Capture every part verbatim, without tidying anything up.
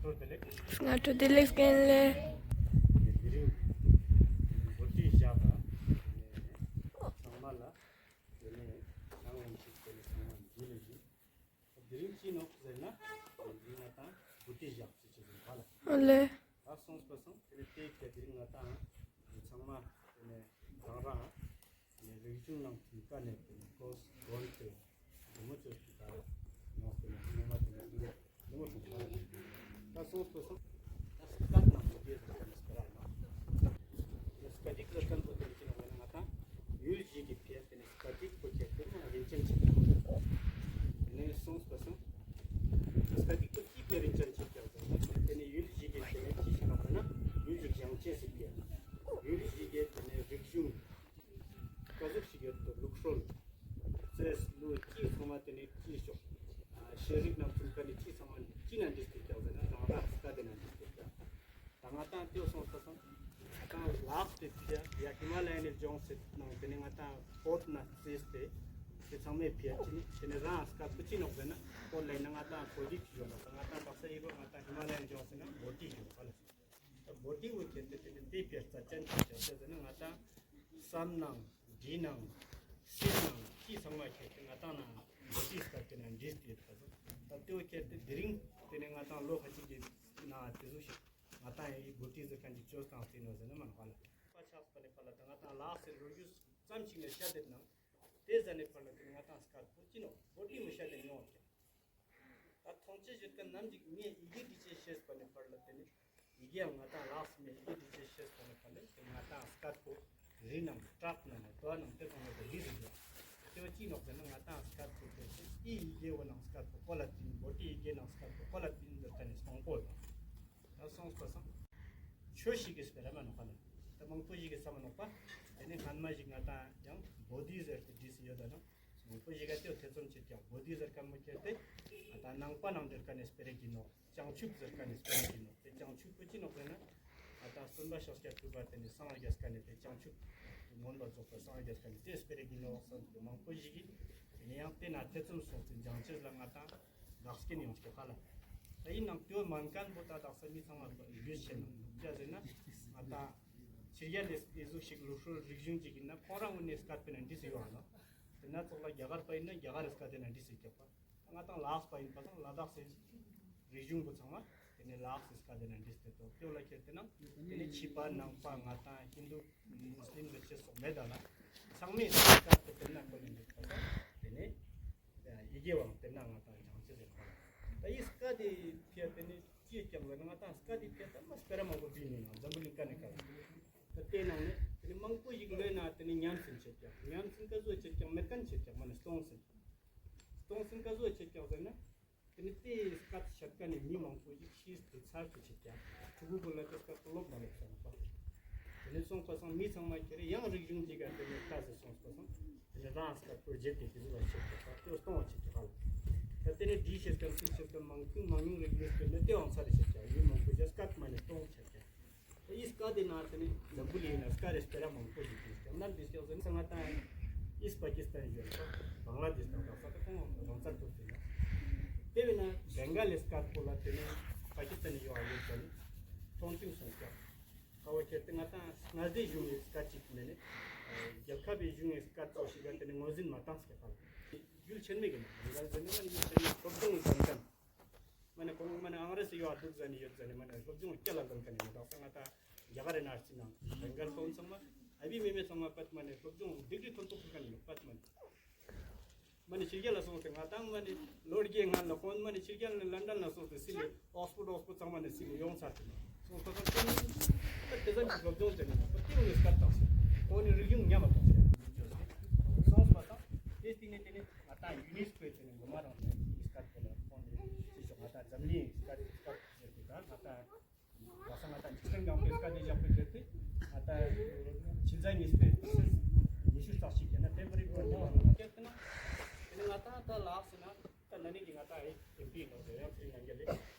སྔ་དྲོ་བདེ་ལེགས། སྔ་དྲོ་བདེ་ལེགས་རྒན་ལེ། དེ་རིང་བོ་ཊི་བཞག་པ་ཚང་མ་ལ་དེ་ནས་ཚང་མ་ཞིག་དེ་ནས་ཚང་མ་འདི་ལ་ཞིག་དེ་རིང་ཅི་ནོག་ཟེར་ན་དེ་རིང་ང་ཏང་བོ་ཊི་བཞག་ཅེས་ཅེས་ཟེར་བ་ལ། ཨོ་ལེ། ད་སོང་པ་སང་དེ་ནས་དེ་ཁྱེད་དེ་རིང་ང་ཏང་ཚང་མ་དེ་ནས་རང་རང་དེ་ནས་རིག་གཞུང་ནང་མཐུན་ཀ་ནས་དེ་ནས་ཀོས་གོན་ཏེ་དེ་མོ་ཅོས་ཏེ་ད་ཡོང་སྟེ་ནས་ངོ་མ་དེ་ནས་དེ་ནས་དེ་མོ་ཐུག་པ་རེད། ད་སོང་པ་སང་ད་སྐད་ནང་དེ་ཟེར་ཁན་སྐད་ར་ནོག་དེ་ནས་སྐད་ཡིག་ཟེར་ཁན་པོ་དེ་ནས་ཅི་ནོག་ཟེར་ན་ང་ཏང་ཡུལ་ཞིག་གི་ཕིའ་དེ་ནས་སྐད་ཡིག་པོ་ཁྱེད་དེ་ནས་རིན་ཆེན་ཆེ་ནོག་དེ་ནས་སོང་པ་སང་སྐད་ཡིག་པོ་ཅི་ཕིའ་རིན་ཆེན་ཆེ་ཀྱག་ཟེར་ན་དེ་ནས་ཡུལ་ཞིག་གི་དེ་ནས་ཅི་ཞིག་ནོག་ཟེར་ན་ཡུལ་ཞིག་བཞེངས་ཅེས་སི་ཕིའ། ཡུལ་ཞིག་གི་དེ་ནས་རིག་གཞུང་ཀ་ཟུག་ཞིག་ཡོད་དོ། ལུགས་སྲོལ་རྩེས་ལུགས་ཅི་ཚང་མ་དེ་ནས་ཅི་ཤོག་ཤེས་རིག་ནང་ཚུན་ཀ་ནས་ཅི་ཚང་མ་ཅི་ན་འདྲིས་ཏེ་ཀྱག་ཟེར་ན་རང་རང་སྐད་དེ་ན་འདྲིས་ཏེ་ཀྱག་ད་ང་ཏང་དེ་སོང་ས་སང་ང་ཏང་ལ་དྭགས་དེ་ཕིའ་ཡ་ཧི་མ་ལ་ཡ་ནས་ལྗོངས་སི་ནང་དེ་ནས་ང་ཏང་བོད་ན་རྩེས་ཏེ་དེ་ཚང་མའི་ཕིའ་ཅི་ནི་དེ་ནས་རང་སྐད་པོ་ཅི་ནོག་ཟེར་ན་བོད་ལ་ཡིན་ན་ང་ཏང་བོད་ཡིག་ཞུ་ནོག་ང་ཏང་དག་ས་ཡིན་རུང་ང་ཏང་ཧི་མ་ལ་ཡ་ནས་ལྗོངས་སི་ན་བོད་ཡིག་ཞུ་ནོག་ལ། ད་བོད་ཡིག་བོ་ཁྱེད་དེ་དེ་དེ་དེ་ཕིའ་རྩ་ཅན་ཆེ་ཆེ་ཟེར་ན་ང་ཏང་བསམ་ནང་འབྲི་ནང་སིལ་ནང་ཅི་ཚང་མ་ཁྱེད་དེ་ང་ཏང་ནང་བོད་ཡིག་སྐད་དེ་ན་འབྲིས་ཏེ་ཡོད་ཁ་ཟེར། ད་དེ་བོ་ཁྱེད་དེ་དེ་རིང་དེ་ནས་ང་ཏང་ལོ་ཁ་ཅིག་གི་ནང་དེ་ཟུག་ཞིག་ང་ཏང་ཡི་བོད་ཡིག་ཟེར་ཁན་ཅིག་ཅོས་ཏང་སྟེ་ནོག་ཟེར་ན་མ་ནོག་ལ། པ་ཆགས་པ་ནས་ཕར་ལ་ད་ང་ཏང་ལ་དྭགས་སི་ལོ་རྒྱུས་ཙམ་ཞིག་ནས་བཤད་དེ་ནང་དེ་ཟ་ནས་ཕར་ལ་དེ་ནས་ང་ཏང་སྐད་པོ་ཅི་ནོག་བོད་ཡིག་མི་བཤད་དེ་ནོག་ཀྱང་། ད་མཐོང་ཆེན་ཞིག་གི་ནམ་ཞིག་ངས་ཡི་གེ་འབྲི་ཅེས་ཤེས་པ་ནས་ཕར་ལ་དེ་ནས་ཡི་གེའང་ང་ཏང་ལ་དྭགས་སི་ཡི་གེ་འབྲི་ཅེས་ཤེས་པ་ནས་ཕར་ལ་དེ་ང་ཏང་སྐད་པོ་རི་ནང་བྲག་ནང་རྡོ་ནང་དེ་ཚང་མ་དེ་རི་རི་རེད། དེ་བ་ཅི་ནོག་ཟེར་ན་ང་ཏང་སྐད་པོ་དེ་ཨི་ཡི་གེ་བོ་ནང་སྐད་པོ་གོ་ལ་ཏིན་བོ་ཊི་ཡི་གེ་ནང་སྐད་པོ་གོ་ལ་ཏིན་ཟེར་ཁན་ནི་སྟོང་པོ་ཡོད། ད་སོང་པ་སང་ཆོས་ཤིག་གི་སྤེ་ར་མ་ནོག་པ་ལ། ད་མང་པོ་ཞིག་གི་ས་མ་ནོག་པ། དེ་ནས་སྔན་མ་ཞིག་ང་ཏང་ཡང་བོ་དྷི་ཟེར་ཏེ་བྲིས་སེ་ཡོད་ད་ནང་། མང་པོ་ཞིག་ག་དེ་ཐེ་ཚོམ་བྱེད་ཀྱག་བོ་དྷི་ཟེར་ཁན་མོ་ཁྱེར་ཏེ་ང་ཏང་ནང་པ་ནང་འདྲེར་ཁན་ནི་སྤེ་ར་གི་ནོག་བྱང་ཆུབ་ཟེར་ཁན་ནི་སྤེ་ར་གི་ནོག་དེ་བྱང་ཆུབ་པོ་ཅི་ནོག་ཟེར་ན་ང་ཏང་སྟོན་པ་ཤཱཀྱ་ཐུབ་པ་དེ་ནས་སངས་རྒྱས་ཁན་ནི་དེ་བྱང་ཆུབ་ཏུ་མངོན་པར་རྫོགས་པར་སངས་རྒྱས་ཁན་ནི་དེ་སྤེ་ར་གི་ནོག་བསམ་དེ་མང་པོ་ཞིག་གི་དེ་ནས་ཡང་དེ་ན་ཐེ་ཚོམ་སོང་སྟེ་སྦྱང་ཅེས་ལ་ང་ཏང་བདག་རྐྱེན་ཡོང་སྐྱེ་ཧ་ལ། ད་ཡིན་ནང་དེ་བོ་མན་ཁན་བོ་ད་དག་ས་མི་ཚང་མ་རྒྱུས་ཆེ་ནང་ཅི་ཟེར་ན་ང་ཏང་ཕྱི་རྒྱལ་ལས་ཨི་ཟུག་ཞིག་ལུགས་སྲོལ་རིག་གཞུང་ཅིག་ཡིན་ན་ཁོང་རང་ངོས་ནས་སྐད་པོ་ན་འདྲིས་སེ་ཡོང་ང་ནོག་དེ་ན་ཙོགས་ལ་རྒྱ་གར་པ་ཡིན་ན་རྒྱ་གར་རི་སྐད་དེ་ན་འདྲིས་སེ་སྐྱོད་པ། ང་ཏང་ལ་དྭགས་པ་ཡིན་པ་སང་ལ་དྭགས་སི་རིག་གཞུང་བོ་ཚང་མ་དེ་ནས་ལ་དྭགས་སི་སྐད་དེ་ན་འདྲིས་ཏེ་ཏོ་དེ་བོ་ལ་ཁྱེར་ཏེ་ན་དེ་ནས་ཕྱི་པ་ནང་པ་ང་ཏང་ཧིན་དུ་མུ་སི་ལིམ་ཟེར་ཅེས་སོགས་མེད་ད་ལ་ཚང་མས་སྐད་དེ་དེ་ན་གོ་ནས་འདུག་པ་སང་དེ་ནས་ཡི་གེ་བའང་དེ་ན་ང་ཏང་སྦྱང་ཅེས་ཟེར་བ། ད་ཡི་སྐད་དེ་ཕིའ་དེ་ནས་ཅི་ཡོད་ཀྱག་ཟེར་ན་ང་ཏང་སྐད་དེ་ཕིའ་ད་མ་སྤེ་ར་མང་པོ་བྲིས་ནས་ན་འཛམ་བུ་གླིང་ཀ་ནས་ཀ་ད་དེ་ནང་ནས་དེ་ནས་མང་པོ་ཞིག་ལོས་ན་དེ་ནས་ཉམས་སུ་ཆད་ཀྱག་ཉམས་སུ་ཀ་ཟོ་ཆད་ཀྱག་མེད་ཁན་ཆད་ཀྱག་མ་ནས་སྟོང་སེ། སྟོང་སེ་ཀ་ཟོ་ཆད་ཀྱག་ཟེར་ན། དེ་ནས་དེ་སྐད་ཆད་ཀ་ནས་མི་མང་པོ་ཞིག་ཤི་སྟེ་ཚར་དུ་ཆད་ཀྱག་ཕྲུ་གུ་གུན་ལ་དེ་སྐད་ལོབ་མ་ལོབ་སོང་པ། དེ་ནས་སོང་པ་སང་མི་ཚང་མ་ཁྱེར་ཡང་རིག་གཞུང་ཅིག་ག་དེ་ནས་ལྟ་སེ་སོང་པ་སང་། དེ་ནས་རང་སྐད་པོ་བརྗེད་དེ་དེ་ཟུག་ལ་ཆད་ཀྱག་པ་དེ་སྟོང་བ་ཆད་ཀྱག་ཧ་ལ། ད་དེ་ནས་བྲིས་ཤེས་ཁན་སིལ་ཤེས་ཁན་མང་ཆུང་མང་ཉུང་རིག་གཞུང་དེ་ནས་དེ་བང་ཚར་ཆད་ཀྱག་ཡུལ་མང་པོ་ཞིག་སྐད་མ་ནས་སྟོང་ཆད་ཀྱག་ད་ཨི་སྐད་དེ་ན་དེ་ནས་འཛམ་བུ་གླིང་ན་སྐད་རེ་སྤེ་ར་མང་པོ་ཞིག་ཡོད་ཀྱག་ནམ་དེ་སྐྱོད་ཟེར་ན་ང་ཏང་ཨིས་པ་ཀི་སི་ཐན་ཡོད་ཀྱག་བང་ལ་དེ་ཤ་དང་ས་ད་ཁོང་རང་ཚར་ཐུབ་ཟེར་ན། དེ་བས་ན་བེང་ག་ལི་སྐད་པོ་ལ་དེ་ནས་པ་ཀི་སི་ཐན་ཡོད་ཨ་ཡོད་ཀྱག་ནི་མཐོང་ཆུང་སོང་ཀྱག་ཀ་བོ་ཁྱེར་ཏེ་ང་ཏང་སྔ་རྗེས་བྱུང་བའི་སྐད་ཅིག་མེད་ནས་རྒྱལ་ཁབ་བི་བྱུང་བའི་སྐད་ཚོ་ཞིག་ག་དེ་ནས་ངོས་འཛིན་མ་བཏང་ཀྱག་ཧ་ལ། རྒྱུས་ཆེན་མེད་ཀྱི་ནི་བེང་ག་ལི་ཟེར་ན་ང་ནི་རྒྱུས་ཆེན་མེད་སློབ་སྦྱོང་གི་འགན་ཁན། མ་ནེ་ཁོང་མ་ནེ་ཨང་རེ་སི་ཡོད་ཨ་འདུག་ཟ་ནེ་ཡོད་ཟ་ནེ་མ་ནེ་སློབ་སྦྱོང་སྐྱ་ལ་འདོན་ཁན་ནི་མི་དག་ས་ང་ཏང་རྒྱ་གར་རི་ནར་སི་ནང་བེང་གལ་ཁོང་ཚང་མ་ཨ་བི་མེ་མེ་ཚང་མ་པད་མ་ནེ་སློབ་སྦྱོང་ཌིག་རི་ཐོན་ཐོག་ཁུར་ཁན་ནི་པད་མ་ནེ། མ་ནེ་ཕྱི་རྒྱལ་ལ་སོང་སྟེ་ང་ཏང་མ་ནེ་ལོ་བརྒྱའི་སྔན་ལ་ཁོང་མ་ནེ་ཕྱི་རྒྱལ་ནེ་ལན་ཌན་ལ་སོང་སྟེ་སི་ལེ་ཨོགས་ཕོར་ཌ་ཨོགས་ཕོར་ཌ་ཚང་མ་ནེ་སི་ལེ་ཡོང་ཚར་ཏེ་ནོག་སོང་ཁོ་ཚང་ཁོང་ནི་ད་དེ་ཙམ་གྱི་སློབ་སྦྱོང་ཅན་ནི་པ་ཏེ་བོ་ནེ་སྐད་བཏང་སོང་ཁོང་ནི་རིག་གཞུང་ཉམས་པ་བཏང་སོང་སོང་པ་དང་དེ་སྟིང་ནེ་དེ་ནེ་ང་ཏང་ཡུ་ནེས་ཀོ་ཡི་དེ་ནེ་ངོ་མ་རང་ནེ་སྐད་དེ་ལ་ཁོང་ནི་ཅི་ཞོག་ང་ཏང་འཛམ་གླིང་སྐད་སྐད་ཟེར་ཏེ་ད་ང་ཏང་ལ་ས་ང་ཏང་འཇིག་རྟེན་སྒང་པའི་སྐད་དེ་བཞག་པའི་ཁྱེར་ཏེ་ང་ཏང་ཕྱི་ཟླ་གཉིས་པའི་ཉི་ཤུ་རྩ་གཅིག་ཡིན་ན་ཕེབ་རུ་ཝ་རི་ལོ་ཁྱེར་ཏེ་ན་དེ་ནེ་ང་ཏང་ད་ལ་ས་ན་ད་ན་ནིང་གི་ང་ཏང་ཨེ་ཨེམ་པི་ལོ་དེ་ཡང་ཕྱི་ནང་གི་ལེ་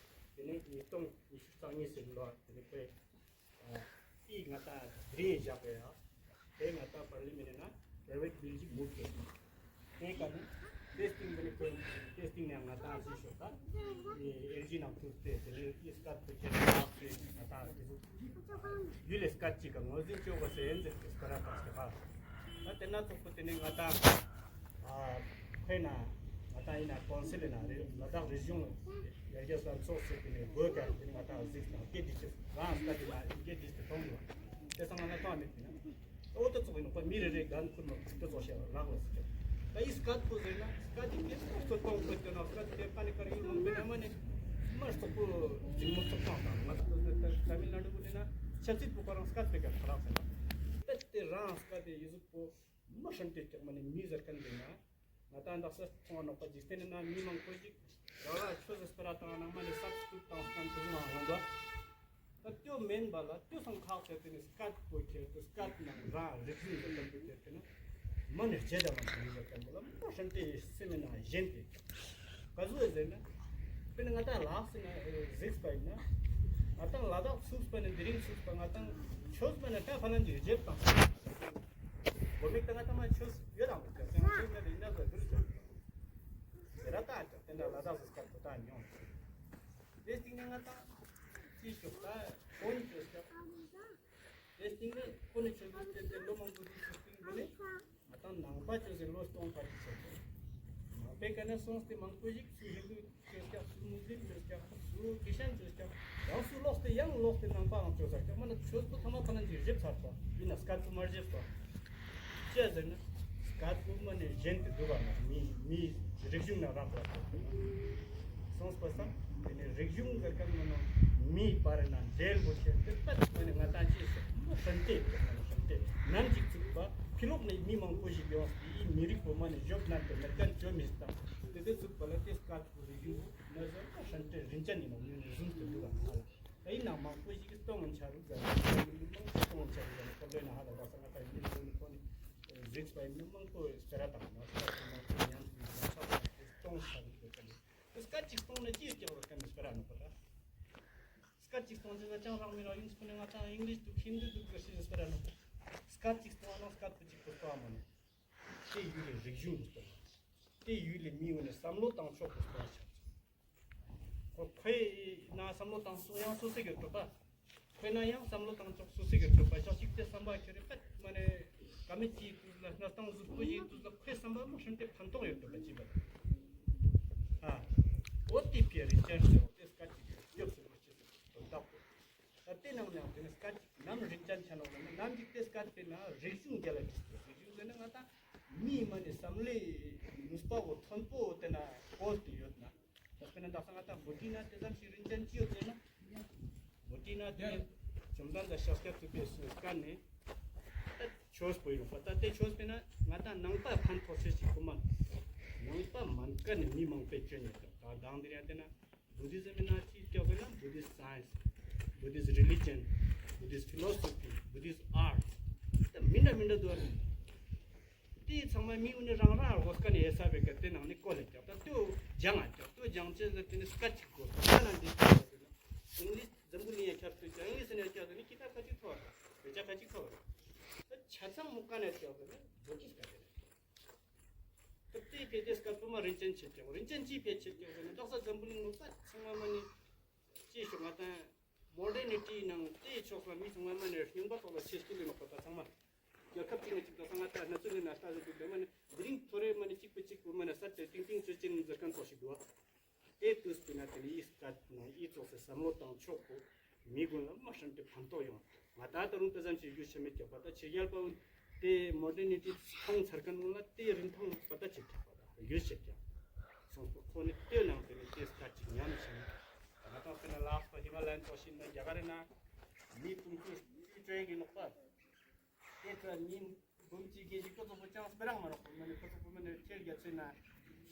དེ་ནེ་ཉིས་སྟོང་ཉི་ཤུ་རྩ་གཉིས་སི་ལོ་དེ་ནེ་ཁོས་ཨ་ཏི་ང་ཏང་དེ་རིང་བཞག་པའི་ཡ། དེ་ང་ཏང་པར་ལི་མེན་ཊི་ནང་པྲའི་ཝེཊ་བིལ་ཅིག་མུབ་བྱས། དེ་ཀ་ནེ་ ཏེ་སྟིང་ནེ་ཁོ་ཏེ་སྟིང་ནེ་ང་ཏང་སི་ཤོག་ཏ་ཨེ་ཨེལ་ཇི་ནང་ཐུག་སྟེ་ཏེ་ནེ་ཨི་སྐད་པོ་ཁྱེར་ཏེ་ང་ཏང་ཡུལ་ལི་སྐད་ཅིག་ག་ངོས་འཛིན་ཅོ་གོས་ཟེར་ཡིན་ཟེར་ཏེ་སྐད་ར་ཏང་སྟེ་ཧ། ཏ་ཏེ་ན་ཚོགས་པོ་ཏེ་ནེ་ང་ཏང་ཨ་ཁོའི་ནང་ང་ཏང་ཡིན་ན་ཀོན་སིལ་ལི་ནང་རེ་ལ་དྭགས་རི་གཞུང་ཡར་རྒྱས་ལ་ཚོགས་ཟེར་ཏེ་ནེ་གོས་ཀ་ཏེ་ནེ་ང་ཏང་གཟིགས་ན་སྐད་དི་ཅིག་རང་སྐད་དི་ན་སྐད་དི་ཅིག་ཐོང་ཡོད། ཏེ་སང་ང་ལ་ཐོང་མེད་ཏེ་ན། འོ་ཏེ་ཚོགས་ཡིན་ནོག་པ། མི་རེ་རེ་གན་ཁུར་ནོག་ཏེ་ཚོགས་ཤེས་ལག་ལ་སི་ཅོག་ཏ་ཨི་སྐད་པོ་ཟེར་ན་སྐད་དི་ཏེ་སོ་སོ་ཐོང་ཁོ་ཏེ་ན་སྐད་དི་ཏེ་ཀ་ནེ་ཀ་རེ་ཡུལ་མང་པོའི་ནང་མ་ནེ་མ་སོག་པོ་ཇིང་མོ་ཚོགས་ཐོང་དང་ང་ཏང་ཏ་མིལ་ནཱ་ཌུ་གུན་ན་ཆབ་སྲིད་པོ་ཁོ་རང་སྐད་པོའི་ཀ་ཁ་རག་ཟེར་ན། ཏེ་ཏེ་རང་སྐད་དི་ཡི་གཟུགས་པོ་མ་ཧྲན་ཏེ་ཀྱག་མ་ནེ་མི་ཟེར་ཁན་ཏེ་ན། ང་ཏང་དག་ས་མཐོང་ནོག་པ་འཇིག་རྟེན་ནི་ནང་མི་མང་པོ་ཞིག་རང་རང་ཆོས་སི་སྤེ་ར་བཏང་ནང་མ་ནེ་སབ་སི་ཊི་ཊུཊ་བཏང་ཁན་ཏེ་ཟུག་ཡོང་དུག་ཏ་ཏེ་མེན་པ་ལ་ཏེ་སང་ཁག་ཆེ་ཏེ་ནི་སྐད་པོ་ཁྱེར་ཏེ་སྐད་ནང་རང་རིག་གཞུང་ཟེར་ཁན་པོ་ཁྱེར་ཏེ་ན་མ་ནེ་རྗེད་ད་མ་ནེ་ཟེར་ཁན་པོ་ལ་མ་ཧྲན་ཏེ་སེམས་ནང་ཞེན་ཏེ། ག་ཟུག་ཟེར་ན། དཔེར་ན་ང་ཏང་ལགས་སི་ན་གཟིགས་པ་ཡིན་ན། ང་ཏང་ལ་དྭགས་ཚུགས་པ་ནེ་དེ་རིང་ཚུགས་པ་ང་ཏང་ཆོས་པ་ནེ་ཏ་ཧྥ་ལན་ཅིག་རྗེད་དང་། གོ་མིག་ཏ་ང་ཏང་མ་ཆོས་ཡོད་དང་མེད་ཀྱང་ཆོས་ན་དེ་ན་ཟ་དུར་ཅོ། དེ་ར་ཏང་ཅོ་ཏེ་ན་ལ་དྭགས་སི་སྐད་པོ་ཏང་མྱོང་། དེ་སྟིང་ནེ་ང་ཏང་ཅི་ཞོག་ཏ་གོན་ཅོས་ཀྱང་། དེ་སྟིང་ནེ་ཁོ་ནེ་ཆོས་པ་ཏེ་ལོ་མང་པོ་དེ་ཆོས་སྟིང་པོ་ནེ་ང་ཏང་ནང་པ་ཅོས་ཟེར་ལོ་སྟོང་པ་ཅིག་ཆོས་ཏེ། ནང་པའི་ཀ་ནེ་སོང་སྟེ་མང་པོ་ཞིག་སུ་ཧིན་དུ་ཅོས་ཀྱང་སུ་མུ་སླིམ་ཅོས་ཀྱང་སུ་ཁྲིས་ཅན་ཅོས་ཀྱང་ཡང་སུ་ལོག་སྟེ་ཡང་ལོག་སྟེ་ནང་པའང་ཅོས་ཀྱང་མ་ནེ་ཆོས་པོ་ཐ་མ་ཕ་ལན་ཅིག་རྗེད་ཚར་ཏོ་ཡིན་ན་སྐད་པོ་མ་རྗེད་ཏོ། ཅི་ཟེར་ན་སྐད་པོ་མ་ནེ་ཞེན་ཏེ་དུག་ག་ན་མི་མི་རིག་གཞུང་ན་རག་པ་སོང་པ་སང་ཏེ་ནེ་རིག་གཞུང་ཟེར་ཁན་མ་ནོ་མི་བར་ན་འབྲེལ་བོ་ཆེན་ཏེ་པད་མ་ནེ་ང་ཏང་ཅི་ཟེར་མ་ཧྲན་ཏེ་ཧྲན་ཏེ་ནམ་ཞིག་ཚུགས་པ་ཕི་ལོག་ནེ་མི་མང་པོ་ཞིག་ཡོང་སྟེ་མི་རིགས་པོ་མ་ནེ་ཞོབ་ནན་ཏེ་མེད་ཁན་ཅོ་མི་སྟངས་ཏེ་ཏེ་ཚུགས་པ་ལ་ཏེ་སྐད་པོ་རིག་གཞུང་ན་ཟེར་མ་ཧྲན་ཏེ་རིན་ཅན་ཡིན་ནོ་ཡིན་ནི་བཟུང་སྟེ་འདུག་ག་ན་ལ། ད་ཡིན་ནའང་མང་པོ་ཞིག་གིས་སྟོང་ཆ་རུག་ཟེར་ནས་མང་པོ་སྟོང་ཆ་རུག་ཟེར་ནས་སྐབས་རེ་ན་ཧ་ལ་ད་ས་ང་ད་ཡིན་ཟེར་ནས་ཁོ་ནི་གཟིགས་པ་ཡིན་ན་མང་པོ་སྤེ་ར་བཏང་ན་ས་ང་མང་པོ་ཉམས་སུ་ལེན་ཆོག་ཟེར་ནས་སྟོང་ཆ་རུག་ཟེར་ནས་སྐད་ཅིག་སྟོང་ན་ཅི་སྐྱེ་བ་ཀ་ནས་སྤེ་ར་ནོ་པ་ད། སྐད་ཅིག་སྟོང་ཅེས་ན་ཅང་རང་མི་རང་ཡིན་ཁོ་ནས་ང་ད་ཨིང་ལིཤ་དུ་ཧིན་དུ་དུ་ག་ཤེས་སྤེ་ར་ནོ། སྐད་ཅིག་སྟོང་ན་སྐད་པོ་ཅིག་པོ་སྟོང་མ་ནོ། དེ་ཡུལ་ལས་རིག་གཞུང་དུ་སྟོང་། དེ་ཡུལ་ལས་མི་ཡོང་ནས་བསམ་བློ་བཏང་ཕྱོགས་པོ་སྟོང་ཆ། ཁོ་ཁོའི་ན་བསམ་བློ་བཏང་སོ་ཡང་སོ་སོ་གི་གྲུབ་པ། ཁོའི་ན་ཡང་བསམ་བློ་བཏང་ཕྱོགས་སོ་སོ་གི་གྲུབ་པ་ཞག་ཅིག་དེ་བསམ་པ་ཁྱེར་རེ་པད་མ་ནས་ཀ་མེད་ཀྱི་དུས་ལ་གནས་སྟངས་གཟུགས་པོ་ཡི་དུས་ལ་ཁོའི་བསམ་པ་མ་ཤོང་དེ་ཕན་ཐོགས་ཡོད་གྲུབ་པ་ཅི་པ། ཨ། འོ་དེ་ཕི་རིན་ཅན་ཟེར་བ་དེ་སྐད་ཅིག་གི་སྐྱོབ་ཟེར་བ་ཅི་ཟེར་བ་དག་པོ། ད་དེ་ནང་ནས་དེ་ནི་སྐད་ཅིག་ནམ་རིན་ཅན་ཆ་ནོག་ལ་ནི་ནམ་ཅིག་དེ་སྐད་དེ་ན་རིག་གཞུང་རྒྱལ་ལ་ཁྲིད་དེ་རིག་གཞུང་ཟེར་ན་ང་ད་མིའི་མ་ནི་བསམ་བློའི་ནུས་པ་བོ་མཐོན་པོ་དེ་ན་བཀོལ་ཏེ་ཡོད་ན། ད་དཔེར་ན་ད་ང་ད་མུ་ཏི་ན་དེ་ཙམ་ཞིག་རིན་ཅན་ཅི་ཡོད་ཟེར་ན། མུ་ཏི་ན་དེ་ནི་བཅོམ་ལྡན་འདས་ཤཱཀྱ་ཐུབ་པའི་སྐད་ནི་ཆོས་པོ་ཡོད་པ་ད་དེ་ཆོས་པོ་ན་ང་ད་ནང་པ་ཕན་ཐོགས་ཤེས་ཤིག་གོ་མ་ནང་པ་མན་ཀ་ནི་མི་མང་པོས་ཅོ་ནས་ད་དང་དེ་རིང་དེ་ན། བུ་དི་ཛམ་ན་ཅི་སྐྱོག་ན་Buddhist science, Buddhist religion, Buddhist philosophy, Buddhist art. ད་མི་འདྲ་མི་འདྲ་འདུག་ཨ། དེ་ཚང་མ་མི་འུ་ནི་རང་རང་ཧོ་སྐ་ནས་ཡེ་ས་བེ་ཀ་དེ་ནང་ནས་བཀོལ་ལེ་སྐྱོག་ད་དུ་སྦྱང་ཨ་སྐྱོག་དུ་སྦྱང་ཅེས་ཟེར་དེ་ནི་སྐད་ཅིག་གོ་ད་ན་འདི་ཨིང་ལིཤ་འཛམ་བུ་གླིང་ཡ་ཁྱབ་སུ་ཀྱང་ཨིང་ལིཤ་ནས་ཀྱང་དེ་ནི་ཀི་ཏབ་ཁ་ཅིག་ཐོར་བེ་ཅ་ཁ་ཅིག་ཐོར་ད་ཆ་ཚང་མུ་ཀ་ནས་སྐྱོག་དེ་ནི་བུ་དིསྟ་ཀ་དེ་ནི། ད་དེ་ཕལ་ཆེར་སྐད་པོ་མ་རིན་ཅན་ཆེ་ཀྱང་རིན་ཅན་ཅི་ཕལ་ཆེ་ཀྱང་ཟེར་ན་དག་ས་འཛམ་བུ་གླིང་ནང་ད་ཚང་མ་མ་ནི་ཅི་ཞུ་ང་ད་མོ་ཌར་ནི་ཊི་ནང་དེ་ཕྱོགས་ལ་མི་ཚང་མ་མ་ནི་རྙིང་པ་ཐོག་ལ་ཆེ་སྐྱེ་ལེ་ནོག་པ་ད་ཚང་མ་རྒྱལ་ཁབ་ཅིག་ནས་ཅིག་ད་ཚང་མ་ད་གནས་ཚུལ་ནི་ན་ལྟ་ཟེར་དུས་ད་མ་ནི་དེ་རིང་ཐོ་རེ་མ་ནི་གཅིག་པོ་གཅིག་པོ་མ་ནི་ས་དེ་ཏིང་ཏིང་ཅོ་ཅེན་ཟེར་མཁན་ཚོ་ཞིག་འདུག་ཨ། དེ་དུས་པོ་ན་དེ་ནི་ཨི་སྐད་ན་ཨི་ཙོགས་སེ་བསམ་བློ་བཏང་ཕྱོགས་པོ་མི་ཀུན་ལ་མ་ཧྲན་ཏེ་ཕན་ཐོགས་ཡོང་། ང་ད་ད་རུང་དེ་ཙམ་ཞིག་རྒྱུས་ཆེ་མེད་ཀྱག་པ་ད་ཕྱི་རྒྱལ་པ་དེ་མོ་ཌར་ནི་ཊི་ཐོང་ཚར་མཁན་ཀུན་ལ་དེ་རིན་ཐང་པ་ད་ཆེ་ཀྱག་པ་ད་རྒྱུས་ཆེ་ཀྱག་སོང་པོ་ཁོ་ནི་དེ་ནང་དེ་ནི་དེ་སྐད་ཅིག་ཉམས་ཤིང་ད་ང་ད་དཔེར་ན་ལགས་པ་ཧི་མ་ལ་ཡན་ཙོགས་ཤིག་ན་རྒྱ་གར་ན་མི་དུང་ཕྱུར་བཅུ་བཅོ་ཡིན་གྱི་ནོག་པ། དེ་ཚོ་ཉིན་འབུམ་གཅིག་བརྒྱད་ཅིག་ཁོ་ཚོ་པོ་ཅང་སྤེ་ར་མ་རོགས་པ་མ་ནི་ཁོ་ཚོ་པོ་མ་ནི་ཁྱེད་རྒྱ་ཚོའི་ན་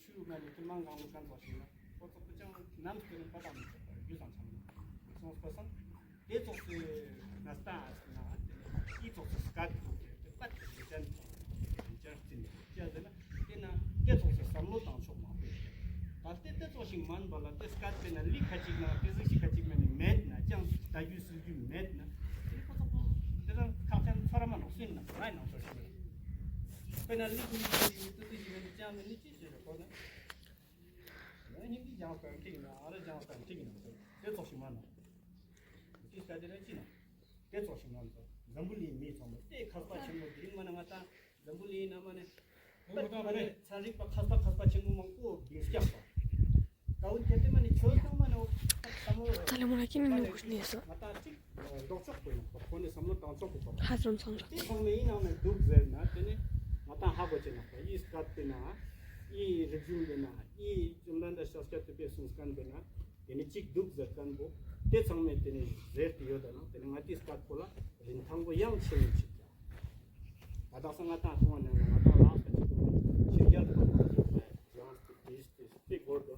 ཆུ་མ་ནི་ཁྱེད་མང་གང་ལུགས་གང་ཚོགས་ཤིག་ན་ཁོ་ཚོ་པོ་ཅང་ནམ་སྐྱེ་རུང་པ་དང་མི་ཆོག་པ་རྒྱུ་སང་ཚང་མ་སོང་པ་སང་དེ་ཚོགས་སུ་ན་སྟ་ཨ་སི་ན་དེ་ནི་ཨི་ཚོགས་སུ་སྐད་དུ་དེ་པད་དེ་ཅན་ཅན་རྩིན་ཅི་ཡ་ཟེར་ན། དེ་ན་དེ་ཚོགས་སུ་བསམ་བློ་བཏང་ཕྱོགས་མང་པོ་ཡོད། ད་ལྟའི་དེ་ཚོགས་ཤིག་མན་པ་ལ་དེ་སྐད་དེ་ན་ལི་ཁ་ཅིག་ན་ཏི་ཟིག་ཤི་ཁ་ཅིག་མ་ནི་མེད་ན་ཅང་ད་རྒྱུ་སུ་རྒྱུ་མེད་ན་དེ་ཁོ་ཚོ་དེ་རང་ཁག་ཅན་ཚོ་ར་མ་ནོག་སུན་ན་ང་ནང་ཚོ་ཤི་ད་ ན་ལི་ཀུན་ཏུ་ཏུ་ཏུ་ཞིག་ཡོད་ཅང་མེད་ནི་ཅི་ཞིག་རེད་ཁོ་ན། ཡང་ཧིན་དི་སྦྱངས་པ་ཁྲིག་ན་ཨ་ར་སྦྱངས་པ་ཁྲིག་ན་དེ་ཙོགས་ཤིག་མ་ན། ཅི་ས་དེ་ན་ཅི་ན། དེ་ཙོགས་ཤིག་མ་ན། འཛམ་བུ་གླིང་མི་ཚང་མ་དེ་མཁས་པ་ཆེན་པོ་དེ་རིང་མ་ན་ང་ཏང་འཛམ་བུ་གླིང་ན་མ་ནེ། ཚན་རིག་པ་མཁས་པ་མཁས་པ་ཆེན་པོ་མང་པོ་བིང་སྐྱག་པ། ད་འོ་དེ་དེ་མ་ནེ་ཆོས་ཚང་མ་ནོ་བསམ་བློ་ད་ལེ་མོ་ན་ཀི་ནི་ནུ་གུ་ནི་སོ། ང་ཏང་ཅིག་ལྡོག་ཕྱོགས་པོ་ཡིན་ནོག་པ། ཁོ་ནི་བསམ་བློ་བཏང་ཕྱོགས་པོ་པ། ཧ་ཙམ་སོང་ར། དེ་ཚང་མ་ཡིན་ནང་ནས་འདུག་ཟེར་ན་དེ་ནི་ང་ཏང་ཧ་གོ་ཅེ་ནོག་པ། ཨི་སྐད་པེ་ན་ཨི་རིག་གཞུང་པེ་ན་ཨི་བཅོམ་ལྡན་འདས་ཤཱཀྱ་ཐུབ་པའི་གསུང་སྐད་པེ་ན་དེ་ནི་ཅིག་འདུག་ཟེར་མཁན་པོ་དེ་ཚང་མས་དེ་ནི་ཟེར་ཏེ་ཡོད་ད་ན་དེ་ནི་ང་ཏི་སྐད་པོ་ལ་རིན་ཐང་པོ་ཡང་ཆེ་ནི་ཅིག་ཡ། ད་དག་ས་ང་ཏང་མཐོང་བ་ནང་ང་ཏང་ལག་ས་ཅིག་ཏུ་ཕྱི་རྒྱལ་པོ་ཡང་སྟེ་དེ་སྟེ་དེ་སྐོར་དུ།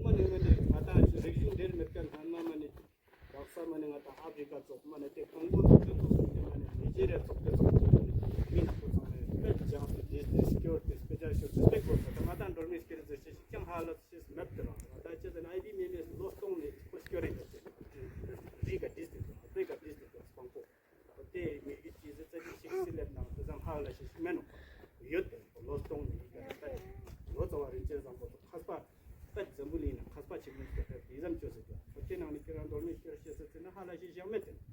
མ་ནེ་མ་ནེ་ང་ཏང་རིག་གཞུང་འདིར་མེད་མཁན་ཚང་མ་མ་ནེ་དག་ས་མ་ནེ་ང་ཏང་ཨ་ཕི་རི་ཀ་ཙོགས་མ་ནེ་དེ་ཀོང་གོ་ཙོགས་དེ་ཙོགས་སུ་མ་ནེ་ནི་ཇེ་རི་ཡ་ཙོགས་དེ་ཙོགས་སུ་མི་ནག་པོ་ཚང་མས་དཔེ་སྦྱངས་ཏེ་དེ་སྟེ་སྐྱོར་ཏེ་དཔེ་ཆ་ཤོད་དེ་དེ་སྐོར་དུ་ད་ང་ཏང་སྒྲོལ་མའི་སྐྱེས་རིགས་ཟེར་ཅེས་ཅང་ཧ་ལ་ཤེས་མེད་དེ་རང་ང་ཏང་ཅི་ཟེར་ན་ཨའི་བི་མེ་མེ་ལོ་སྟོང་ནེ་ཁོ་སྐྱོར་རེ་ཡོད་དེ་རི་ག་དེ་སྟེ་དེ་ག་དེ་སྟེ་དེ་སྤང་པོ། དེ་མི་གི་ཅི་ཟེར་ཙ་ཅི་ཞིག་སི་ལེབ་ནང་དེ་ཙམ་ཧ་ལ་ཤེས་ཤིག་མེད་ནོག་ཡོད་དེ་ལོ་སྟོང་ནེ་ཡི་ག་ལོ་ཙཱ་བ་རིན་ཆེན་བཟང་པོ་མཁས་པ་ད་འཛམ་བུ་གླིང་ན་མཁས་པ་ཆེན་པོ་ཞིག་དེ་ཙམ་བཅོས་ཟེར་དུ་དེ་ནང་ནེ་ཁྱེད་རང་མདོ་སྨད་སྐྱོར་ཤེས་ཟེར་ཙེ་ན་ཧ་ལ་ཤེས་ཤིག་མེད་དེ་ནོག་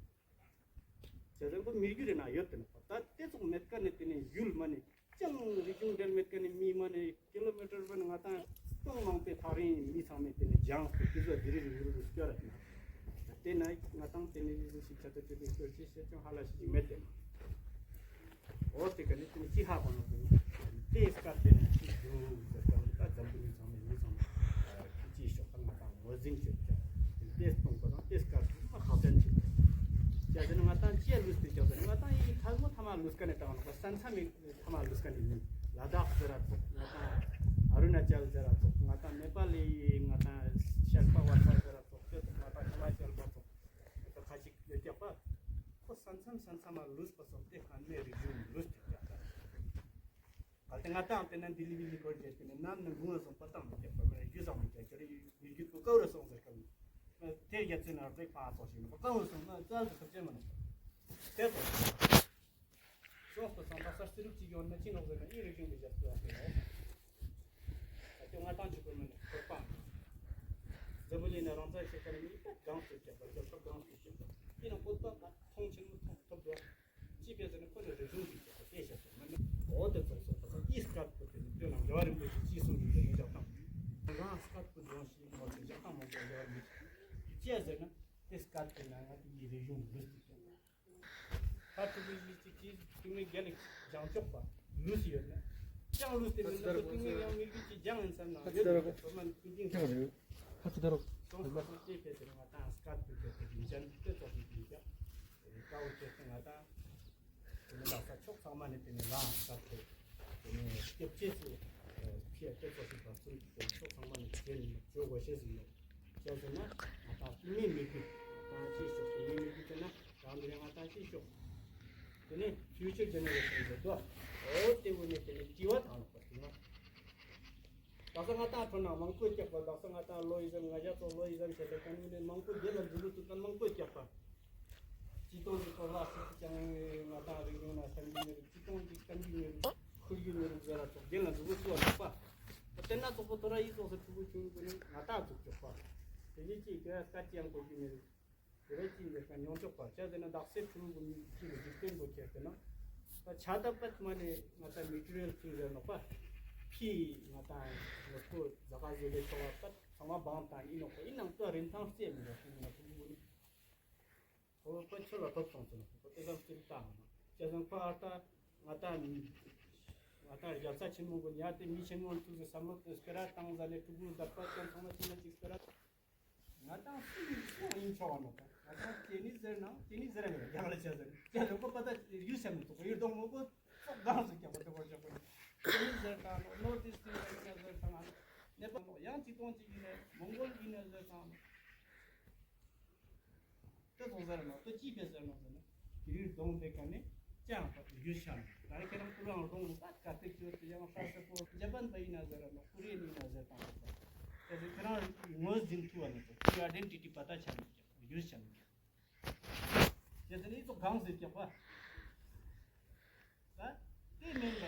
ཅི་ཟེར་ཁོ་མི་རྒྱུད་རེ་ན་ཡོད་དེ་ནོག་པ། ད་དེ་ཙོགས་མེད་ཀ་ནེ་དེ་ནེ་ཡུལ་མ་ནེ་ཅང་རིག་གཞུང་འབྲེལ་མེད་ཀ་ནེ་མི་མ་ནེ་ཀི་ལོ་མི་ཊར་བ་ནེ་ང་ཏང་སྟོང་མང་པོའི་ཐག་རིང་མི་ཚང་མས་དེ་ནེ་སྦྱངས་ཏེ་དེ་ཚོ་དེ་རིང་རིང་རུ་སྐྱོར་ར་དེ་ན་དེ་ན་ང་ཏང་དེ་ནེ་རིང་རིང་ཞིག་ཆ་ཚ་ཆོས་དེ་སྐྱོར་ཅེས་བཤད་ཅང་ཧ་ལ་ཤེས་ཀྱི་མེད་དེ་ན། འོ་དེ་ཀ་ནེ་དེ་ནེ་ཅི་ཧ་གོ་ནོག་དེ་ནེ་དེ་སྐད་དེ་ནེ་ཅི་འདུག་ཟེར་ཏེ་ད་འཛམ་བུ་གླིང་ཚང་མས་མི་ཚང་མས་ཅི་ཤོག་ད་ང་ཏང་ངོས་འཛིན་བྱེད་ཀྱང་དེ་སྟོང་པ་དང་དེ་སྐད་དེ་མ་ཁག་ཅན་ཅིག་ཅི་ཟེར་ན་ང་ཏང་ཅི་ལུས་ཏེ་ཀྱང་ཟེར་ན་ང་ཏང་ཡི་ཐལ་མོ་ཐ་མ་ལུས་ཀ་ནེ་ཏང་ནོག་པ། ས་མཚམས་མི་ཐ་མ་ལུས་ཀ་ནེ་མི་ལ་དྭགས་ཟེར་ར་ཙོགས་ང་ཏང་ཨ་རུ་ན་ཅལ་ཟེར་ར་ཙོགས་ང་ཏང་ནེ་པ་ལི་ང་ཏང་ཤར་པ་ཝར་པ་ཟེར་ར་ཙོགས་ང་ཏང་ཧི་མ་ཅལ་པ་ཙོགས་ད་ཁ་ཅིག་ཡོད་ཀྱག་པ། ཁོ་ས་མཚམས་ས་མཚམས་མ་ལུས་པ་སོགས་དེ་ཁ་ནེ་རིག་གཞུང་ལུས་ཏེ་ཀྱག་པ། གལ་ཏེ་ང་ཏང་དེ་ན་ལྡི་ལི་བི་ལི་སྐོར་བྱས་ཏེ་ནེ་ནམ་ནེ་དགུང་ལ་སོང་པ་ཏང་མི་ཀྱག་པ་མེད་རྒྱུ་ཟང་མི་ཀྱག་ཁྱོད་རི་ཡུལ་རྒྱུད་པོ་ཀ་བོ་ར་སོང་ཟེར་ཀ་མི། དེ་རྒྱ་ཚོད་ན་རེག་པ་སོགས་ཤིག་ནོག་པ་ཀ་བོ་སོང་ན་ཙལ་དུ་ཐབས་ཅན་མ་ནོག་པ། དེ་ཙོགས་སོང་པ་སང་ད་ས་རྩི་རུག་ཅིག་ཡོང་ན་ཅི་ནོག་ཟེར་ན་ཨི་རིག་གཞུང་གི་རྒྱབ་ཏུ་ཨ་ཁེ་ནོག་ད་དེ་ང་ཏང་ཅིག་པོ་མེད་ནོག་ཁོ་པ་ནོག་འཛམ་བུ་གླིང་ན་རང་ཙལ་ཤེས་ཀ་ནེ་མི་ད་གང་སུ་ཀྱག་པ་རྒྱབ་ཁབ་གང་སུ་ཀྱག་པ་ཨི་ན་ཁོ་པ་མཐོང་ཆེན་མོ་མཐོང་ཐུབ་དོ། ཅི་ཕི་ཟེར་ན་ཁོ་ནི་རིག་གཞུང་ཞིག་ཀྱག་པ་དེ་ཤེས་སོང་མ་ནི་འོ་དེ་ཙོགས་སོང་པ་སང་ཨི་སྐད་པོ་དེ་ནི་དོན་ལ་འགལ་བ་རིན་པོ་ཆེ་ཅི་གསུངས་འདུག་ཟེར་ན་ཀྱག་ཏང་རང་སྐད་པོ་སྦྱོང་ཞིག་མོ་ཟེར་ཀྱག་ཏང་མོ་ཟེར་འགལ་བ་མི་ཅི་ཟེར་ན་དེ་སྐད་པོ་ན་ང་ཏི་ཡི་རིག་གཞུང་ལུས་ཏེ་ཀྱག་པ། ཕ་ཕྲུ་གུ་ཡི་ཅིག་ཅིག་ཐུག་མི་རྒྱལ་ལ་སྦྱང་ཆོག་པ་ལུས་ཡོད་ན། ཅང་ལུས་ཏེ་མི་འདུག་པ་ཐུག་མི་ཡང་མི་རྒྱུད་ཅིག་སྦྱང་ཡིན་བསམ་ན་ཡོད་ན་སོ་མ་ནི་ཐུག་གིན་ཁ་ཚུ་དར་རོག་ཁ་ཚུ་དར་རོག་སོང་སོང་སོང་ཅེས་ཕེ་ཟེར་ང་ཏང་སྐད་པོ་ཀྱག་པ་རིན་ཅན་དེ་ཙོགས་ཤིག་ཡིན་ཀྱག་ཀ་བོ་ཁྱེར་ཏེ་ང་ཏང་དེ་ནི་ལག་ས་ཕྱོགས་ཚང་མ་ནས་དེ་ནི་ལ་སྐད་པོ་དེ་ནི་སྐྱབས་ཆེས་སུ་ཕི་ཡ་དེ་ཙོགས་ཤིག་བབ་སུ་དེ་ནི་ཕྱོགས་ཚང་མ་ནས་དེ་ནི་བཅོ་དགོས་ཤེས་སུ་ཡོད། ཅི་ཟེར་ན་ང་ཏང་ཐུག་མི་མི་རྒྱུད་ང་ཏང་ཅི་ཤོག་ཐུག་མི་མི་རྒྱུད་ཟེར་ན། རང་དེ་རིང་ང་ཏང་ཅི་ཤོག་དེ་ནི་ཕིའུ་ཅར་ཇེ་ནེ་རེ་ཤན་ཟེར་དོ། འོ་དེ་བོ་ནི་དེ་ནི་དྲི་བ་དང་ལོག་པ་དེ་ན། དག་ས་ང་ཏང་ཁྲོ་ན་མང་པོ་ཀྱག་པ་དག་ས་ང་ཏང་ལོ་ཡི་ཟམ་ང་ཞ་ཚོ་ལོ་ཡི་ཟམ་བྱས་ཏེ་ཀ་ནི་ནི་མང་པོ་རྒྱལ་ལ་འཛུགས་སུ་ཀ་མང་པོ་ཀྱག་པ། ཅི་སྟོང་ཅིག་ཐོག་ལ་སྲིད་ཀྱང་ང་ཏང་རིག་གཞུང་ན་བསམ་གྱི་མི་རུག་ཅི་སྟོང་ཅིག་བསམ་གྱི་མི་རུག་ཁུར་གྱི་མི་རུག་ཟེར་ར་ཚོགས་རྒྱལ་ལ་འཛུགས་སུ་བ་ལོག་པ། དེ་ན་ཚོགས་པོ་ཐོ་ར་ཡི་ཚོགས་སུ་ཕྲུ་གུ་ཆུང་ཀུན་ནི་ང་ཏང་འཛུགས་ཆོག་པ། དེ་ནི་ཅི་དེ་སྐད་ཅི་ཡང་གོ་གི་མི་རུག་དེ་རེ་ཅི་འདི་ཀ་མྱོང་ཆོག་པ་ཅི་ཟེར་ན་དག་སའི་ཕྲུ་གུ་མི་ཅི་ལ་འཇིག་རྟེན་པོ་ཁྱེར་ཏེ་ན། ད་ཆ་ད་པད་མ་ནི་ང་ཏང་མེ་ཊི་རི་ཡལ་ཐིང་ཟེར་ནོག་པ། ཕི་ང་ཏང་ངོ་སྤྲོད་ཟ་ཁ་ཟེར་བའི་ཆོག་པ་པད་ཚང་མ་བང་དང་ཡིན་ནོག་པ་ཡིན་ནང་ད་རིན་ཐང་རྩེ་མི་ར་ཤེས་མི་ར་ཕྲུ་གུ་ནི། ཁོ་པད་ཆོ་ལ་ཐོབ་སོང་ཟེར་ནོག་པ་དེ་ཙམ་སྤྱིར་བཏང་ན། ཅི་ཟེར་ན་ཁོ་ཨ་ད་ང་ཏང་ང་ཏང་རྒྱལ་ས་ཆེན་མོ་གུན་ཡ་དེ་མི་ཆེན་མོ་ཚུགས་ཟེར་བསམ་བློ་དེ་སྐེ་ར་བཏང་ཟ་ནེ་ཕྲུ་གུ་དར་པ་ཅན་ཚང་མ་ཆེན་མོ་ཅིག་སྐེ་ར། ང་ཏང་སུ་ཡིན་སུ་ཡིན་ཆོག་ནོག་ང་ཏང་ཅི་ནི་ཟེར་ན་ཅི་ནི་ཟེར་ར་ཡོད་རྒྱ་གར་ལ་ཆ་ཟེར་ཅི་ཟེར་ཁོ་པ་ད་ཡུལ་ཆ་མི་ཐུག་ཡུལ་གདོང་མོ་གོ་ཙོག་གང་སུ་རྒྱ་པ་དེ་བོ་ཅོག་གོ་ནི་ཅི་ནི་ཟེར་ཏང་ནོག་ནོར་ཏིས་ཏི་ཡིན་ན་ཟེར་ཏང་ནེ་པ་ནོག་ཡང་ཅི་ཏོང་ཅི་ཡིན་ན་མོང་གོལ་ཡིན་ན་ཟེར་ཏང་ནོག་དེ་ཙོགས་ཟེར་ནོག་ཏོ་ཅི་པེ་ཟེར་ནོག་ཟེར་ན། དེ་རིང་གདོང་པེ་ཀ་ནེ་ཅང་པ་ཡུལ་ཆ་ནོག་ད་རེ་ཁྱེད་རང་ཁོ་རང་གདོང་ལ་པད་ག་ཏེ་ཅོ་ཏེ་ཡང་ཧྲ་ས་པོ་ཇ་པན་པ་ཡིན་ན་ཟེར་ར་ནོག་ཀོ་རི་ཡན་ཡིན་ན་ཟེར་ཏང་ནོག་ད་ཟེར་ཁྱེད་རང་ངོས་འཛིན་ཐུབ་བ་ནོག་ཏོ་ཁྱེད་རང་ཨའི་ཌེན་ཊི་ཊི་པ་ད་ཆ་ནོག་ཡུལ་ཆ་ནོག་ད་ཟེར་ནི་ཙོགས་གང་ཟེར་ཀྱག་པ། ད་དེ་མེད་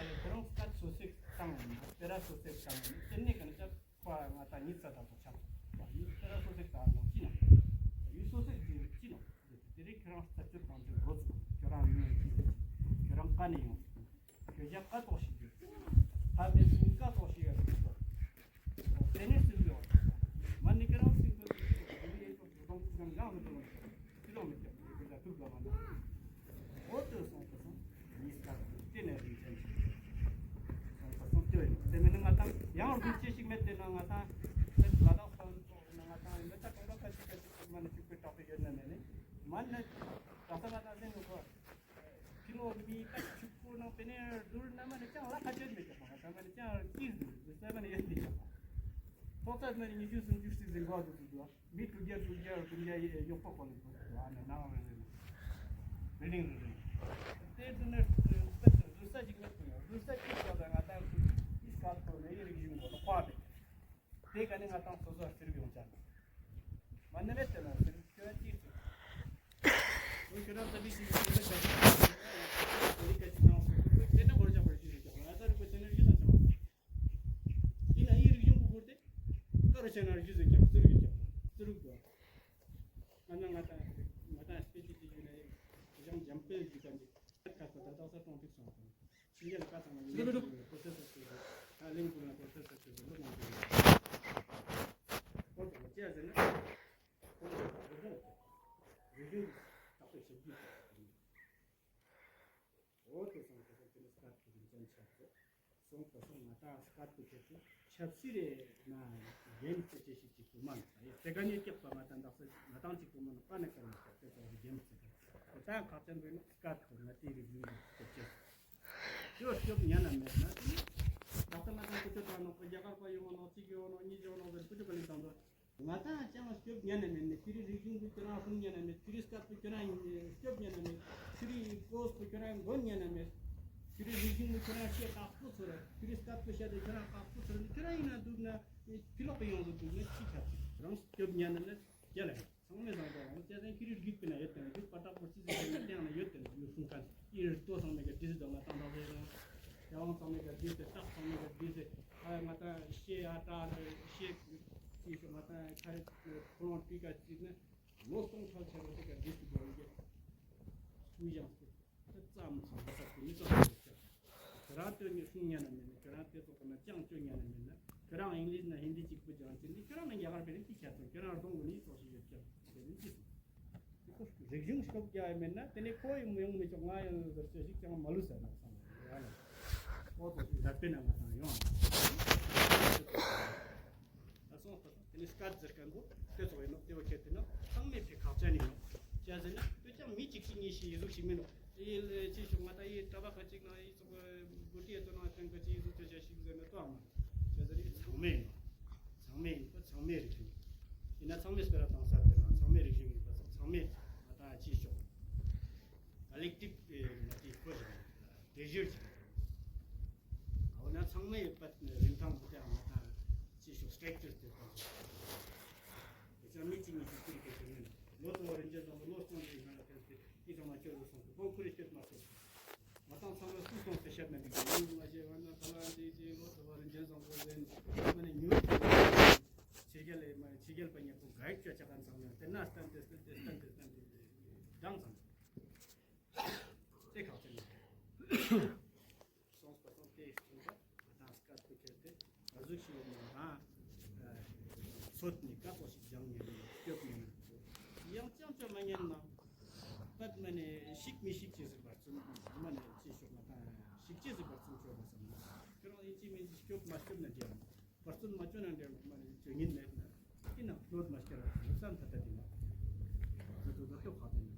པེ་ར་སོ་སེ་ཀ་ནི་ཏེ་ནེ་ཀ་ནེ་ཅག་པ་ང་ཏང་ཉིས་ས་ད་ཏོ་ཆགས། ཡུ་པེ་ར་སོ་སེ་ཀ་ནོ་ཅི་ནོ། ཡུ་སོ་སེ་ཀ་ཅི་ནོ། ཏེ་རིང་ཁྱོ་རང་རྩད་གཅོད་བཏང་ཅེས་རོ་ཚུགས། ཁྱོ་རང་མི་ཡོང་ཅེས། ཁྱོ་རང་ཀ་ནེ་ཡོང་། ཁྱོ་ཞ་ཀ་ཏོག་ཞིག་ཡོད། ཧ་མེ་སུ་ཀ་ཏོག་ཞིག་ཡོད། ཏེ་ནེ་སུ་ཡོང་། མ་ནི་ཁྱོ་རང་སུ་ཡོང་། ཏེ་ནེ་ཡོང་ཅེས་ཏོག་ཏོག་ཞིག་ཡོད། ཏེ་ནེ་ཡོང་ཅེས་ཏོག་ཏོག་ཞིག་ཡོད། ཏེ་ནེ་ཡོང་ཅེས་ཏོག་ཏོག་ཞིག་ཡོད། འོ་ཏེ་སོང་པ་སང་ཉིས་ཀ་ཏེ་ནེ་རིན་ཆེན་ཆེ། སོང་པ་སང་ཏེ་ཡིན། ཏེ་མེན་ན་ང་ཏང་ཡང་རུ་ཅེས་ཤིག་མེད། ཏེ་ན་ང་ཏང་ལ་དྭགས་ས་ཚོགས་ན་ང་ཏང་ཡིན་ན་ད་གང་ལ་ཁ་ཅིག་ཁ་ཅིག་མ་ནེ་ཅུག་པའི་དྲག་པའི་ཡོད་ན་མེད་ནི་མ་ནེ་ད་ས་ང་ཏང་ཟེར་ནོ་ཁོ་ཁྱི་ལོ་མི་ད་ཆུག་པོ་ནང་པེ་ནེ་རྡུལ་ན་མ་ནེ་ཅང་ལ་ཁ་ཅོད་མེད་ཀྱག་པ། ང་ཏང་མ་ནེ་ཅང་ཅིག་རྡུལ་རྡུལ་ས་མ་ནེ་ཡོད་མེད་ཀྱག་པ། ཐོག་ཚད་མ་ནེ་ཉི་ཤུ་སུམ་ཅུ་ཞིག་ཟིན་གོ་འདུག་འདུག་ཨ། མི་དྲུག་བརྒྱ་དྲུག་བརྒྱ་དྲུག་བརྒྱ་ཡོག་པོ་ཁོ་ལ་འདུག་ཨ་ནི་ནང་རེ་རེ་ནི་བིལ་ཌིང་རེ་རེ་ནི། ཏེ་དུ་ནི་རྡུལ་ས་ཅིག་མེད་པ་ཡོད། རྡུལ་ས་ཅིག་ཡོད་པ་ང་ཏང་ཚུ་ཨིས་ཀ་ཁོ་ནི་རིག་གཞུང་གོ་ལ་ཁོ་བ་མེད། ཏེ་ཀ་ནེ་ང་ཏང་སོ་སོ་ཟེར་གི་ཡོང་ཅག་མ་ནེ་མེད་ཏེ་ན་ཟེར་ཁྱོད་ཅིག་ཚུ། འོ་ཁྱོད་རང་ཙ་པིག་ཞིག་ཡིན་ན་ཁྱོད་ཅིག་ཚུ། ཏེ་ནེ་བོར་ཅག་བོར་ཅིག་ཡོད་ཀྱག་ང་ཏང་རིག་པ་ཅན་ནི་རིག་གཞུང་ན་ཆ་མ་ཡིན་ན་ཡིན་རིག་གཞུང་གི་སྐོར་ཏེ། ཀ་རུ་ཆེ་ན་རིག་གཞུང་ཟེར་ཀྱག་ཟེར་གྱི་ཀྱག་ཟེར་གྱི་ཀྱག་ང་ན་ང་ཏང་ང་ཏང་སྤེ་ཅིག་ཅིག་ཡོད་ན་ཡང་ཞང་འཇམ་དཔལ་གྱི་ཀ་འདི་ཁ་ས་ད་དག་ས་གཏོང་ཐིག་སོང་དང་། ཤིང་རྒྱལ་ཁ་ཚང་མ་ཡིན་ན་པོ་སེ་སར་ཆོས་ད་གླིང་བུ་ན་པོ་སེ་སར་ཆོས་ལུགས་མང་པོ་ཡོད། ཁོ་ཚོ་ཅི་ཡ་ཟེར་ན་ཁོ་ཚོ་རིག་གཞུང་རིག་གཞུང་ད་ཁོ་ཞབས་ཀྱི་འོ་ཏེ་སོང་ཏེ་སོང་ཏེ་ནེ་སྐད་དུ་རིན་ཅན་ཆབ་སོ། སོང་པ་སོང་ང་ཏང་སྐད་དུ་ཁྱེར་ཏེ་ཆབ་སྲིད་རེ་ན་འགན་ཆེ་ཆེ་ཞིག་ཅིག་ཏུ་མ་ན་ཡོད། ཏེ་ཀ་ནེ་སྐྱག་པ་ང་ཏང་དག་ས་ང་ཏང་ཅིག་ཏུ་མ་ན་པ་ནེ་ཀ་ནེ་སྐྱག་ཏེ་ཀ་རེ་འགན་ཆེ་ཏེ་ཏེ་ཀ་ཁག་ཅན་རེ་ན་སྐད་དུ་ང་ཏི་རིག་གཞུང་གི་ཆེ་ཆེ་ཏེ་བ་སྐྱོབ་ཉན་ན་མེད་ན་ཏེ་ནི་དག་ས་ང་ཏང་ཀུ་ཅོ་ཏང་ནོག་རྒྱ་གར་པ་ཡོང་ནོག་ཅིག་ཡོང་ནོག་གཉིས་ཡོང་ནོག་ཟེར་ཀུ་ཅོ་ཀ་ལེ་ཏང་དོ། ང་ཏང་ཅང་སྐྱོབ་ཉན་ན་མེད་ནི། ཁྱེ་རི་རིག་གཞུང་གི་ཁྱེ་རང་སྲུང་ཉན་ན་མེད། ཁྱེ་རི་སྐད་དུ་ཁྱེ་རང་སྐྱོབ་ཉན་ན་མེད། ཁྱེ་རི་སྐོར་དུ་ཁྱེ་རང་མགོན་ཉན་ན་མེད། ཁྱེ་རི་རིག་གཞུང་གི་ཁྱེ་རང་ཤེས་ཁག་པོ་ཚོར། ཁྱེ་རི་སྐད་དུ་བཤད་དེ་ཁྱེ་རང་ཁག་པོ་ཚོར་ནི་ཁྱེ་རང་ཡིན་ན་འདུག་ན་ཕི་ལོག་གི་ཡོང་དུ་འདུག་ན་ཅི་ཁྱབ་ཅིག་རང་སྐྱོབ་ཉན་ན་ནི་རྒྱལ་ལ་ཚང་མས་བཟང་པོ་ཡང་ཅེ་ཟེར་ཁྱེ་རི་རྒྱུད་པའི་ན་ཡོད་དེ་ན་རྒྱུད་པ་དྲག་པོ་ཅི་ཟེར་ན་ཡོད་དེ་ན་ཡོད་དེ་ན་ཡོད་གསུང་མཁན་ཨི་རི་ལྟོ་ཚང་མས་ག་བྲིས་སུ་དང་ང་ཏང་དག་ཟེར་རང་རྒྱལ་དབང་ཚང་མས་ག་བྲིས་ཏེ་སྟག་ཚང་མས་ག་བྲིས་ཏེ། ཨ་ང་ཏང་ཤེས་ཨ་དྲག་ལ་ཤེས་ཀྱི་ཤོ་ང་ཏང་ཁ་རེ་ཁོ་རང་སྤི་ཀ་ཅིག་ནི་ལོ་སྟོང་ཕྲག་ཆེན་པོ་དེ་ཀ་འདི་སུ་དགོས་ཡིན་གྱི་སུ་ཡང་སུ་ད་ཙམ་ཚང་ད་ས་ཀུ་ནི་ཙམ་ཚང་ཁྱེད་རང་སྟོན་ནི་སུ་ཉན་ན་མེད་ན་ཁྱེད་རང་དེ་ཚོ་ཁོ་ན་ཅང་ཅོ་ཉན་ན་མེད་ན་ཁྱེད་རང་ཨིང་ལིཤ་ན་ཧིན་དི་གཅིག་པུ་སྦྱང་ཅིག་ནི་ཁྱེད་རང་ན་རྒྱ་གར་པའི་རིགས་ཀྱི་ཁྱད་ཚོ་ཁྱེད་རང་རྡུང་གི་ནི་ཙོགས་ཤིག་ཡོད་ཀྱང་དེ་ནི་ཅི་སུ། རིག་གཞུང་སྐྱོབ་རྒྱུ་ཡ་མེད་ན་དེ་ནས་ཁོ་ཡི་མི་ཡོང་མི་ཆོག་ང་ཡང་ཟེར་ཅེས་ཞིག་ཀྱང་མ་ལུས་ཟེར་ན་བསམ་ཡ་ལ། ཨོ་ཙོ་ཞིག་ལབ་པས་ན་ང་ཚང་ཡོང་། ད་སོང་ཙང་དེ་ནས་སྐད་ཟེར་མཁན་པོ་དེ་ཚོ་ཡིན་ནོག་དེ་བ་ཁྱེད་དེ་ན་ཚང་མས་དེ་ཁག་ཅན་ཡིན་ནོག་ཅི་ཟེར་ན་དེ་ཀྱང་མི་གཅིག་གཅིག་གཉིས་ཤིག་ཡི་ཟུག་ཞིག་མིན་ནོག་ཨི་ལ་ཅི་ཞིག་ང་ད་ཨི་གྲྭ་པ་ཁ་ཅིག་ན་ཨི་ཙོགས་གོ་ཏི་ཨེ་ཙོ་ན་ཐེན་ཁ་ཅིག་ཨི་ཟུག་ཅོ་ཅེས་ཞིག་ཟེར་ན་ཏོ་ཨ་མ་ཅི་ཟེར་ཨི་ཚང་མས་ཡིན་ནོག་ཚང་མས་ཡིན་པ་ཚང་མའི་རིག་གཞུང་ཡིན་ན་ཚང་མས་སྤེ་ར་བཏང་ས་དེ་ན་ཚང་མའི་རིག་གཞུང་ཡིན་པ་ཚང་མས་ང་ད་ཅི་ཞིག་ཀ་ལེག་ཊིབ་ཨེ་ང་དེ་ཁོ་ཞིག་ཡིན། དེ་ཞིག་ཅིག་ཡིན། འོ་ན་ཚང་མའི་པད་རིན་ཐང་དེ་ཡང་ང་ད་ཅི་ཞིག་སི་ཊྲག་ཅར་དེ་དང་། དེ་ཚང་མི་གཅིག་གཉིས་ཤིག་ཅིག་གི་ཞིག་མིན། ལོ་ཏོ་བ་རིན་ཆེན་བཟང་པོ་ལོ་སྟོང་གི་ང་ལ་ཕན་ཚེ་དེ་ཚང་མ་ཁྱོད་རུ་སོང་གི་ཁོང་ཁུ་རེ་སྐྱོད་མ་ཐུབ། ང་ཏང་ཚང་མ་སུ་སོང་སྟེ་བཤད་ན་འགྲིག་གི་ཡིན་མ་ཤེས་པ་ན་ད་ལ་འདི་ཅི་ལོ་ཏོ་བ་རིན་ཆེན་བཟང་པོ་ཟེར་ནས་མ་ནི་ཉུལ་ཕྱི་རྒྱལ་ལ་མ་ཕྱི་རྒྱལ་པ་ཉེ་པོ་ག་ཡིག་ཅོ་ཆ་ག་ཚང་མ་དེ་ན་སྟན་ཏེ་སྟན་ཏེ་སྟན་ཏེ་སྟན་ཏེ་སྟན་ཏེ་སྟན་ཏེ་སོང་པ་སོང་སྟེ་སོང་པ་ང་ཏང་སྐད་དུ་ཁྱེར་ཏེ་ཨ་ཟུག་ཤིག་ཡོད་ན་ང་ཚོད་ནི་ཀ་ཙོགས་ཤིག་སྦྱང་ཉན་ནས་སྐྱོབ་ཉན་ན་ཡང་ཅང་ཅོ་མ་ཉན་ན་པད་མ་ནས་ཤིག་མི་ཤིག་ཅེས་སི་བར་མཚམས་མ་ནས་ཅི་ཤོག་ང་ཏང་ཤིག་ཅེས་སི་བར་མཚམས་ཅོ་བ་སམ་ན་ཁྱོད་རང་ཡིན་ཅི་མིན་ཅི་སྐྱོབ་མ་སྐྱོབ་ན་འདྲ་བར་མཚམས་མ་ཅོ་ན་འདྲ་མ་ནས་ཅོ་ཉན་མེད་ན། ཨིན་ན་ལོད་མ་སྐྱར་བ་བསམ་ཐ་ཐ་དེ་ན། ད་དུ་དགའ་སྐྱོ་ཁག་དེ་ན།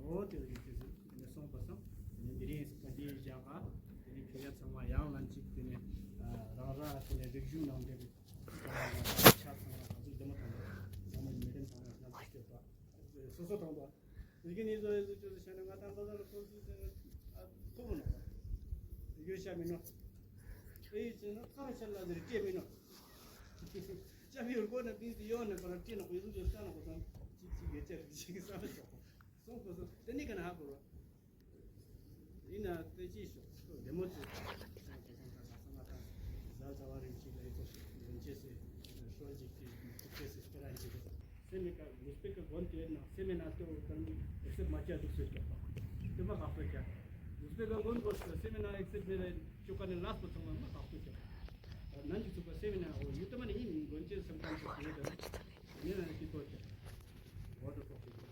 འོ་དེ་རིང་དེ་ཟིན་དེ་ནས་སོང་པ་སང་དེ་ནས་དེ་རིང་སྐད་དེ་བཞག་ག་དེ་ནས་ཁྱོད་ཡ་ཚང་མ་ཡང་ལན་གཅིག་དེ་ནས་རང་ར་དེ་ནས་རིག་གཞུང་ནང་དེ་ཆ་ཚང་མ་ག་ཚོད་བདེ་མོ་ཐང་ཚང་མ་མི་དེ་ཚང་མ་ལན་གཅིག་སྐྱོད་པ་སོ་སོ་དང་པ། དེ་གི་ནི་བཟོ་ཡི་བཟོ་ཅོ་ཟེར་ན་ང་ཏང་ལོ་ཟ་ལ་ཁོ་ཚོ་ཟེར་ན་ཐུབ་ནོ། ཡོད་ཤ་མིན་ནོ། ཨེ་ཡི་ཟེར་ན་ཁ་ར་ཆ་ལ་ཟེར་ཅེས་མིན་ནོ། ཅ་མི་ཡོད་གོ་ན་དེ་ཡོད་ན་པ་ར་ཅེས་ན་ཁོ་ཡི་བཟོ་ཅོ་ས་ན་ཁོ་ཚང་ཅིག་ཅིག་ཡོད་ཅེས་རིག་ཅིག་ས་ལ་ཆོག་སོང་ཁོ་ཚོ་དེ་ནི་ག་ན་ཧ་གོ་རོ། ཡིན་ན་དེ་ཅི་ཤོག་བདེ་མོ་ཅོ། ཚ་བ་རིང་ཅིག་ལ་ཡི་ཚོ་ཞིག་ཡོན་ཅེས་སི་ཧྲོལ་ཅིག་གི་ཐུག་ཅེས་སི་སྤེ་ར་ཅིག་སེམས་མེད་ཀ་ལུས་པེ་ཀ་གོན་ཏེ་ན་སེམས་མེད་ན་ཏོ་ཏན་ཨེག་སེབ་མ་ཅ་དུག་སོ་ཀྱག་པ། ཏེ་མ་ཁག་པོ་ཀྱག་ལུས་པེ་ཀ་གོན་གོ་སེམས་མེད་ན་ཨེག་སེབ་མེད་ལ་ཅོ་ཀ་ནེ་ལས་པོ་ཚང་མ་མ་ཁག་པོ་ཀྱག་ནན་ཅིག་ཚུགས་པ་སེམས་མེད་ན་འོ་ཡུ་ཏ་མ་ནེ་ཡིན་གོན་ཅེས་སམ་ཁན་ཅིག་ཡོད་ད་ནི་ན་ཀི་ཏོ་ཀྱག་འོ་ཏོ་ཚོགས་ཀྱི་